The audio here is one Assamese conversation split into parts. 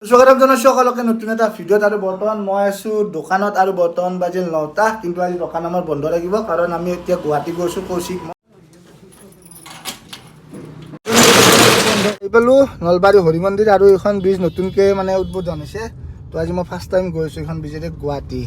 স্বাগতম জনাইছোঁ সকলোকে নতুন এটা ভিডিঅ'ত। আৰু বৰ্তমান মই আছোঁ দোকানত আৰু বৰ্তমান বাজিল 9টা। কিন্তু আজি দোকান আমাৰ বন্ধ থাকিব, কাৰণ আমি এতিয়া গুৱাহাটী গৈছোঁ। কৌশিক মই আহি পালোঁ নলবাৰী হৰি মন্দিৰ আৰু এইখন ব্ৰিজ নতুনকৈ মানে উদ্বোধন হৈছে। তো আজি মই ফাৰ্ষ্ট টাইম গৈছোঁ এইখন ব্ৰিজেৰে গুৱাহাটী।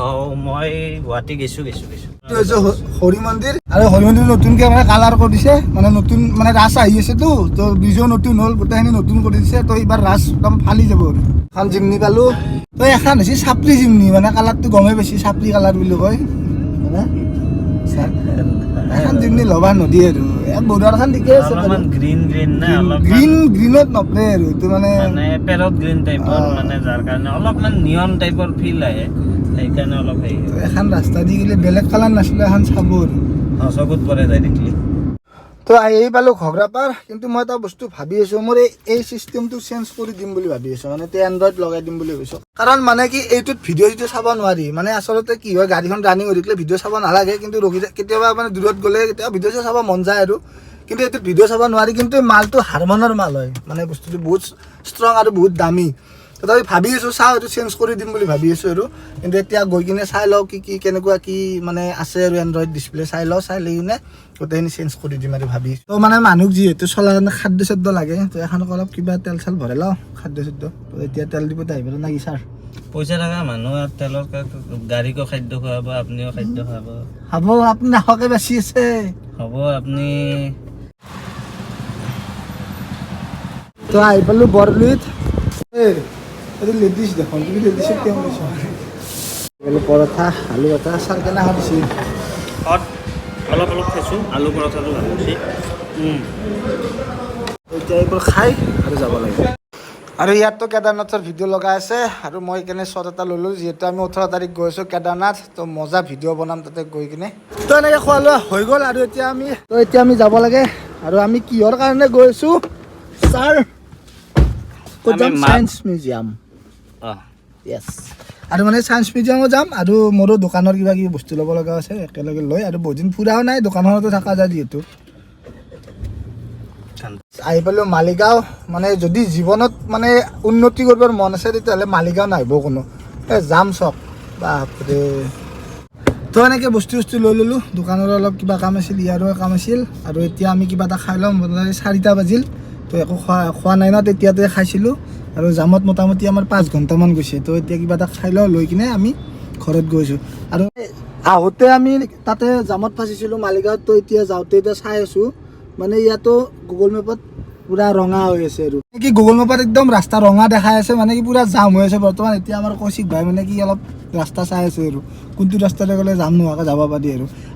অঁ, মই গুৱাহাটী গৈছোঁ গৈছোঁ গৈছোঁ। এইটো হৈছে হৰি মন্দিৰ আৰু হৰি মন্দিৰ নতুনকৈ মানে কালাৰ কৰি দিছে, মানে নতুন মানে ৰাস আহি আছেতো, তো ব্ৰিজো নতুন হ'ল, গোটেইখিনি নতুন কৰি দিছে। তো এইবাৰ ৰাস একদম ফালি যাব। আৰু এখন জিমনি পালোঁ। তো এখন হৈছে চাপৰি জিমনি, মানে কালাৰটো গমেই পাইছি, চাপৰি কালাৰ বুলি কয়। হয়নে? এখন জিমনি ল'বা নদী আৰু বৰুৱাৰখন ঠিকে আছে। অলপমান গ্ৰীণ গ্ৰীণ না অলপমান। গ্ৰীণ গ্ৰীণত নপৰে আৰু এইটো মানে মানে পেৰট গ্ৰীণ টাইপৰ। মানে যাৰ কাৰণে অলপমান নিয়ন টাইপৰ ফিল আহে, সেইকাৰণে অলপ হেৰি। তো এখন ৰাস্তা দি গ'লে বেলেগ কালাৰ নাছিলে, এখন চাব আৰু। অঁ, চকুত পৰে ডাইৰেক্টলি। তো আহি পালোঁ ঘগ্ৰাপাৰ। কিন্তু মই এটা বস্তু ভাবি আছোঁ, মোৰ এই চিষ্টেমটো চেঞ্জ কৰি দিম বুলি ভাবি আছোঁ, মানে এতিয়া এণ্ড্ৰইড লগাই দিম বুলি ভাবিছোঁ। কাৰণ মানে কি, এইটোত ভিডিঅ' চিডিঅ' চাব নোৱাৰি। মানে আচলতে কি হয়, গাড়ীখন ৰানিং হৈ থাকিলে ভিডিঅ' চাব নালাগে, কিন্তু ৰখি কেতিয়াবা মানে দূৰত গ'লে কেতিয়াবা ভিডিঅ' চিডিঅ' চাব মন যায় আৰু। কিন্তু এইটোত ভিডিঅ' চাব নোৱাৰি। কিন্তু মালটো হাৰমানৰ মাল হয়, মানে বস্তুটো বহুত ষ্ট্ৰং আৰু বহুত দামী। তথাপি ভাবি আছোঁ, চাওঁ, এইটো চেঞ্জ কৰি দিম বুলি ভাবি আছোঁ আৰু। কিন্তু এতিয়া গৈ কিনে চাই লওঁ কি কি কেনেকুৱা কি মানে আছে আৰু এণ্ড্ৰইড ডিছপ্লে চাই লওঁ, চাই লৈ কিনে গোটেইখিনি চেঞ্জ কৰি দিম আৰু ভাবি। তো মানে মানুহক যিহেতু চলাৰ কাৰণে খাদ্য চাদ্য লাগে, তো এখনক অলপ কিবা তেল চেল ভৰাই লওঁ, খাদ্য চাদ্য। তো এতিয়া তেল দিব আহিব না কি ছাৰ? পইচা থকা মানুহ আৰু তেলৰ গাড়ীকো খাদ্য খুৱাব, আপুনিও খাদ্য খাব। হ'ব, আপুনি নাখোৱাকে বেছি আছে। হ'ব আপুনি। তো আহি পালোঁ বৰলুইত। এই এইটো লেডিজ দেখোন, তুমি লেডিজত কিয় গৈছা? পৰঠা, আলু পৰঠা। ছাৰ, কেনে দিছে? হট, অলপ অলপ খাইছোঁ। আলু পৰঠাটো ভাল হৈছে। এতিয়া এইবোৰ খাই আৰু যাব লাগিব। আৰু ইয়াততো কেদাৰনাথৰ ভিডিঅ' লগাই আছে আৰু মই কেনে শ্বট এটা ল'লোঁ, যিহেতু আমি 18 তাৰিখ গৈ আছোঁ কেদাৰনাথ, তো মজা ভিডিঅ' বনাম তাতে গৈ কিনে। তো এনেকৈ খোৱা লোৱা হৈ গ'ল আৰু এতিয়া আমি যাব লাগে। আৰু আমি কিহৰ কাৰণে গৈ আছোঁ ছাৰ? ক'ত যাম? আমি চায়েন্স মিউজিয়াম। অঁ। য়েছ, আৰু মানে চায়েন্স মিউজিয়ামো যাম আৰু মোৰো দোকানৰ কিবা কিবি বস্তু ল'ব লগা আছে, একেলগে লৈ। আৰু বহুত দিন ফুৰাও নাই, দোকানখনতো থকা যায় যিহেতু। আহি পালোঁ মালিগাঁও। মানে যদি জীৱনত মানে উন্নতি কৰিবৰ মন আছে, তেতিয়াহ'লে মালিগাঁও নাহিব কোনো। এই যাম চক, বাপৰে। তো এনেকৈ বস্তু বস্তু লৈ ল'লোঁ, দোকানৰো অলপ কিবা কাম আছিল, ইয়াৰো কাম আছিল। আৰু এতিয়া আমি কিবা এটা খাই ল'ম। মোটামুটি 4টা বাজিল, তো একো খোৱা খোৱা নাই ন, তেতিয়াতে খাইছিলোঁ। আৰু জামত মোটামুটি আমাৰ 5 ঘণ্টামান গৈছে। তো এতিয়া কিবা এটা খাই লওঁ, লৈ কিনে আমি ঘৰত গৈছোঁ। আৰু আহোঁতে আমি তাতে জামত ফাঁচিছিলোঁ মালিগাঁৱত। তো এতিয়া যাওঁতে এতিয়া চাই আছোঁ, মানে ইয়াতো গুগল মেপত পূৰা ৰঙা হৈ আছে। আৰু কি, গুগল মেপত একদম ৰাস্তা ৰঙা দেখাই আছে, মানে কি পূৰা জাম হৈ আছে বৰ্তমান। এতিয়া আমাৰ কৌশিক ভাই মানে কি অলপ ৰাস্তা চাই আছে আৰু কোনটো ৰাস্তাৰে গ'লে জাম নোহোৱাকৈ যাব পাৰি।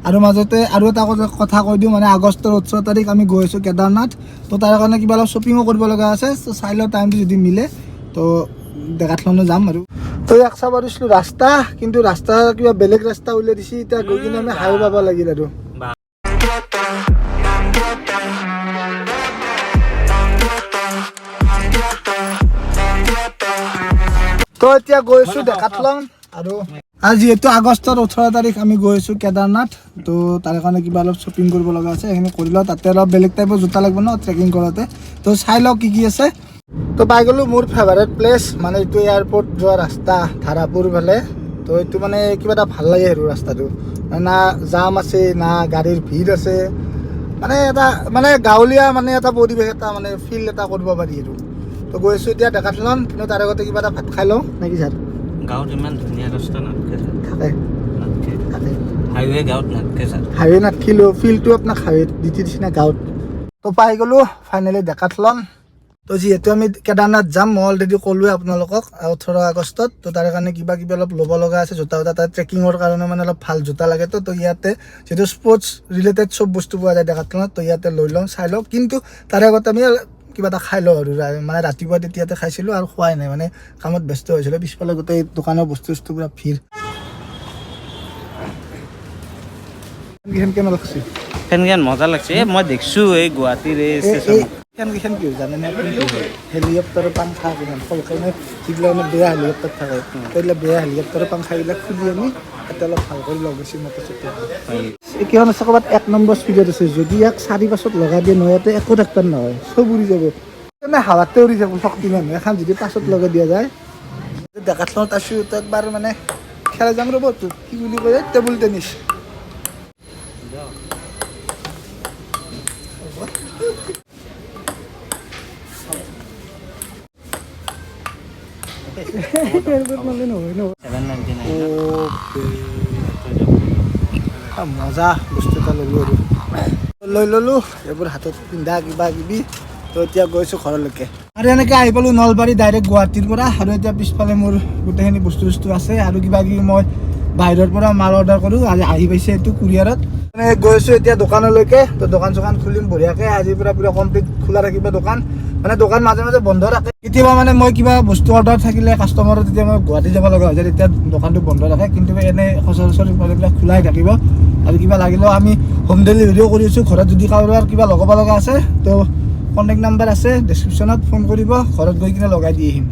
আৰু মাজতে আৰু এটা কথা কৈ দিওঁ, মানে আগষ্টৰ 18 তাৰিখ আমি গৈ আছোঁ কেদাৰনাথ। তো তাৰ কাৰণে কিবা অলপ শ্বপিঙো কৰিব লগা আছে। তো চাই লওঁ টাইমটো যদি মিলে, তো ডেকাথলনো যাম। আৰু তো ইয়াক চাব দিছিলোঁ ৰাস্তা, কিন্তু ৰাস্তা কিবা বেলেগ ৰাস্তা উলিয়াই দিছে। এতিয়া গৈ কিনে আমি হাইৱে পাব লাগিল আৰু। তো এতিয়া গৈ আছোঁ ডেকাথলন। আৰু আৰু যিহেতু আগষ্টৰ 18 তাৰিখ আমি গৈ আছোঁ কেদাৰনাথ, তো তাৰ কাৰণে কিবা অলপ শ্বপিং কৰিব লগা আছে, সেইখিনি কৰি লওঁ। তাতে অলপ বেলেগ টাইপৰ জোতা লাগিব ন ট্ৰেকিং কৰোঁতে, তো চাই লওঁ কি কি আছে। তো পাই গ'লোঁ মোৰ ফেভাৰেট প্লেচ, মানে এইটো এয়াৰপৰ্ট যোৱা ৰাস্তা ধাৰাপুৰ ফালে। তো এইটো মানে কিবা এটা ভাল লাগে আৰু ৰাস্তাটো, না জাম আছে না গাড়ীৰ ভিৰ আছে, মানে এটা মানে গাঁৱলীয়া মানে এটা পৰিৱেশ এটা মানে ফিল এটা কৰিব পাৰি। আৰু তো গৈ আছোঁ এতিয়া ডেকাথলন, কিন্তু তাৰ আগতে কিবা এটা ভাত খাই লওঁ নেকি ছাৰ? গাঁৱত ইমান ধুনীয়া ৰাস্তা নাথাকে ছাৰ। থাকে। নাথাকে। থাকে। হাইৱে গাঁৱত নাথাকে ছাৰ। হাইৱে নাথাকিলেও ফিলটো আপোনাক হাইৱে দি দিছে না গাঁৱত। তো পাই গ'লোঁ ফাইনেলি ডেকাথলন। তো যিহেতু আমি কেদাৰনাথ যাম, মই অলৰেডি ক'লোৱে আপোনালোকক, 18 আগষ্টত। তো তাৰ কাৰণে কিবা কিবি অলপ ল'ব লগা আছে, জোতা জোতা তাত ট্ৰেকিঙৰ কাৰণে মানে অলপ ভাল জোতা লাগেতো। তো ইয়াতে যিহেতু স্পৰ্টছ ৰিলেটেড চব বস্তু পোৱা যায় ডেকাথলনত, তো ইয়াতে লৈ লওঁ, চাই লওঁ। কিন্তু তাৰে আগতে আমি কিবা এটা খাই লওঁ। আৰু মানে ৰাতিপুৱা তেতিয়াতে খাইছিলোঁ আৰু খোৱাই নাই, মানে কামত ব্যস্ত হৈছিলোঁ। পিছফালে গোটেই দোকানৰ বস্তু চস্তু পূৰা ভিৰ। কেনে লাগছে? ফেনকেইখন মজা লাগছে। এই মই দেখছো এই গুৱাহাটীৰ এই ষ্টেচনত। এই ফেনকেইখন কি হয় জানেনে আপুনি? কি হয়, হেলিকপ্টাৰৰ পাংখা কিমান ফলকেনে, যিবিলাক মানে বেয়া হেলিকপ্টাৰ থাকে, সেইবিলাক বেয়া হেলিকপ্টাৰৰ পাংখাবিলাক খুলি আনি তাতে অলপ ভাল কৰি লগাইছে মটৰ চটৰ। এইকেইখন আছে ক'ৰবাত 1 নম্বৰ স্পীডত আছে, যদি ইয়াক 4 5ত লগাই দিয়ে নহয়, ইয়াতে একো থাকিব নহয়, চব উৰি যাব। মানে হাৱাতে উৰি থাকোঁ শক্তি মানুহ এখন যদি পাছত লগাই দিয়া যায়। ডেকাথলনত আছোঁ, তো একবাৰ মানে খেলা যাম ৰ'ব। তোক কি বুলি কয়, টেবুল টেনিছ। 799। মজা বস্তু এটা ল'লোঁ আৰু লৈ ল'লোঁ এইবোৰ হাতত পিন্ধা কিবা কিবি। তো এতিয়া গৈছোঁ ঘৰলৈকে আৰু এনেকৈ আহি পালোঁ নলবাৰী ডাইৰেক্ট গুৱাহাটীৰ পৰা। আৰু এতিয়া পিছফালে মোৰ গোটেইখিনি বস্তু চস্তু আছে আৰু কিবা কিবি মই বাহিৰৰ পৰা মাল অৰ্ডাৰ কৰোঁ, আজি আহি পাইছে এইটো কুৰিয়াৰত। মানে গৈছোঁ এতিয়া দোকানলৈকে। তো দোকান চোকান খুলিম বঢ়িয়াকৈ। আজিৰ পৰা পূৰা কমপ্লিট খোলা থাকিব দোকান। মানে দোকান মাজে মাজে বন্ধ থাকে কেতিয়াবা, মানে মই কিবা বস্তু অৰ্ডাৰ থাকিলে কাষ্টমাৰৰ, তেতিয়া মই গুৱাহাটী যাব লগা হৈ যায়, তেতিয়া দোকানটো বন্ধ থাকে। কিন্তু এনেই সচৰাচৰ এইবিলাক খোলাই থাকিব। আৰু কিবা লাগিলেও আমি হোম ডেলিভাৰীও কৰি আছোঁ। ঘৰত যদি কাৰোবাৰ কিবা লগাব লগা আছে, তো কণ্টেক্ট নাম্বাৰ আছে ডেছক্ৰিপশ্যনত, ফোন কৰিব, ঘৰত গৈ কিনে লগাই দি আহিম।